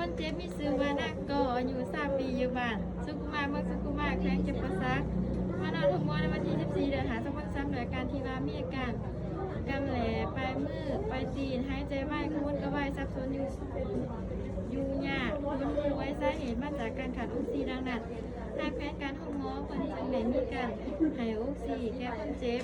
ຄົນເຈັບມີຊື່ວ່ານາງກໍ ອາຍຸຊາວປີ ຢູ່ບ້ານສຸຂຸມາ ເມືອງສຸຂຸມາ ແຂວງຈຳປາສັກ ມານອນໂຮງໝໍໃນວັນທີສິບສີ່ ເດືອນຫ້າ ສອງພັນຊາວສາມ ດ້ວຍອາການທີ່ວ່າມີອາການກຳແລ ປາຍມື ປາຍຕີນ ຫາຍໃຈໄວ ກະວົນກະວາຍ ສັບສົນຢູ່ ຢູ່ຍາກ ຫົນຫວຍ ສາເຫດມາຈາກການຂາດອົກຊີ. ດັ່ງນັ້ນ ທາງແຜນການໂຮງໝໍເພິ່ນຈຶ່ງໄດ້ມີການໃຫ້ອົກຊີແກ່ຄົນເຈັບ.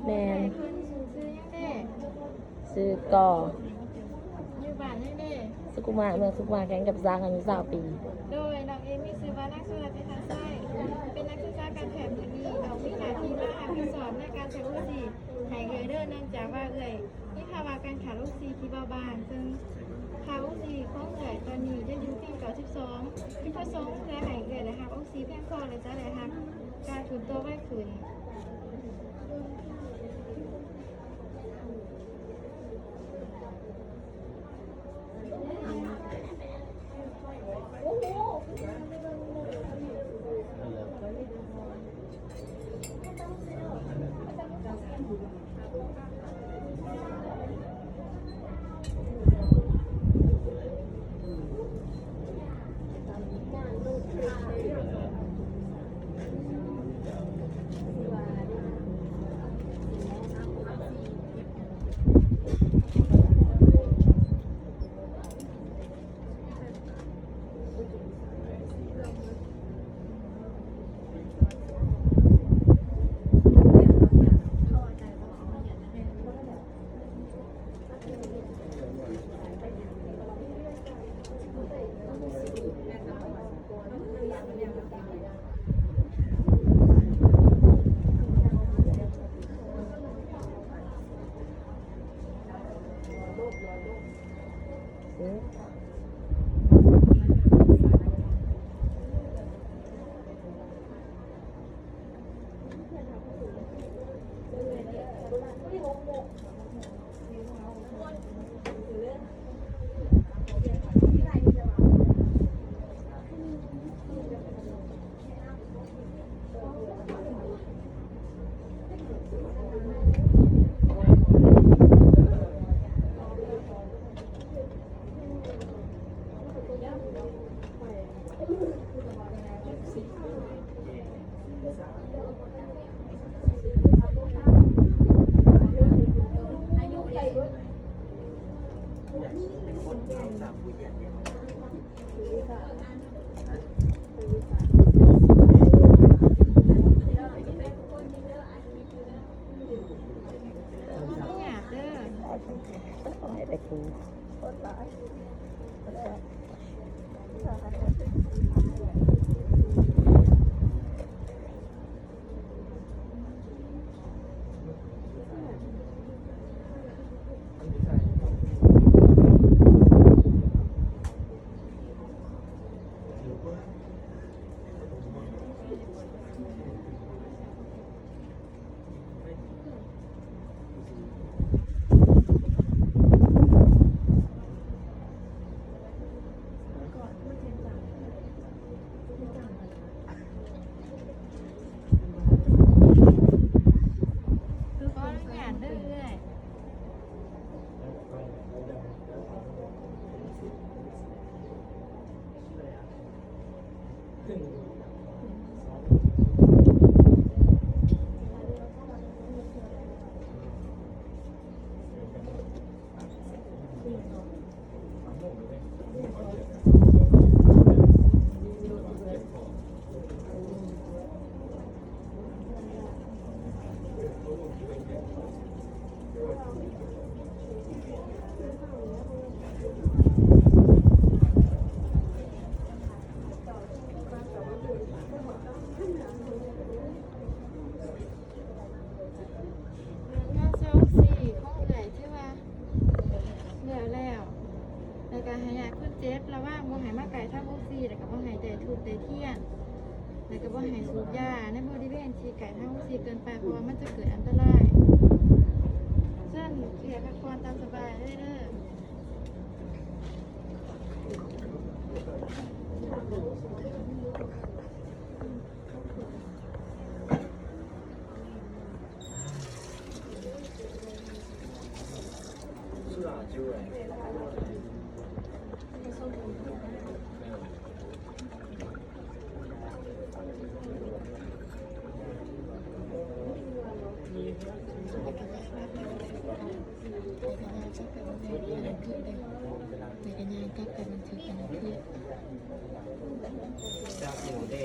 ແມ່ນ ຊື່ກໍ ຢູ່ບ້ານຫຍັງເດ? ສຸຂຸມາ ເມືອງສຸຂຸມາ ແຂວງຈຳປາສັກ ອາຍຸຊາວປີ. ໂດຍ ນ້ອງເອມີຊື່ວ່ານາງສຸລາຕິ ທັນໄຊ ເປັນນັກສຶກສາການແພດ. ມື້ນີ້ນ້ອງມີໜ້າທີ່ມາຮັບຜິດຊອບໃນການໃສ່ອຸປະກອນໃຫ້ເອື້ອຍເດີ ເນື່ອງຈາກວ່າເອື້ອຍມີພາວະການຂາດອົກຊີທີ່ເບົາບາງ, ເຊິ່ງຄ່າອົກຊີຂອງເອື້ອຍຕອນນີ້ຈະຢູ່ພຽງເກົ້າສິບສອງ ຈຸດສອງ ເພື່ອໃຫ້ເອື້ອຍໄດ້ຮັບອົກຊີພຽງພໍ ແລະ ຈະໄດ້ຮັບການຟື້ນຕົວໄວຂຶ້ນ. ງານສອງສີ່ຂອງເອື້ອຍຖືວ່າແລ້ວແລ້ວ ແລ້ວກະໃຫ້ຍາດຄົນເຈັບລະວັງບໍ່ໃຫ້ມາໃກ້ທາງຫົກສີ່ ແລ້ວກະບໍ່ໃຫ້ໄດ້ທູບໄດ້ທຽນ ແລ້ວກະບໍ່ໃຫ້ສູບຢາໃນບໍລິເວນທີ່ໃກ້ທາງຫົກສີ່ເກີນໄປ ເພາະວ່າມັນຈະເກີດອັນຕະລາຍ. ເຊີນເອື້ອຍພັກຜ່ອນຕາມສະບາຍເລີຍເດີ. ຈັກຢູ່ເດ້.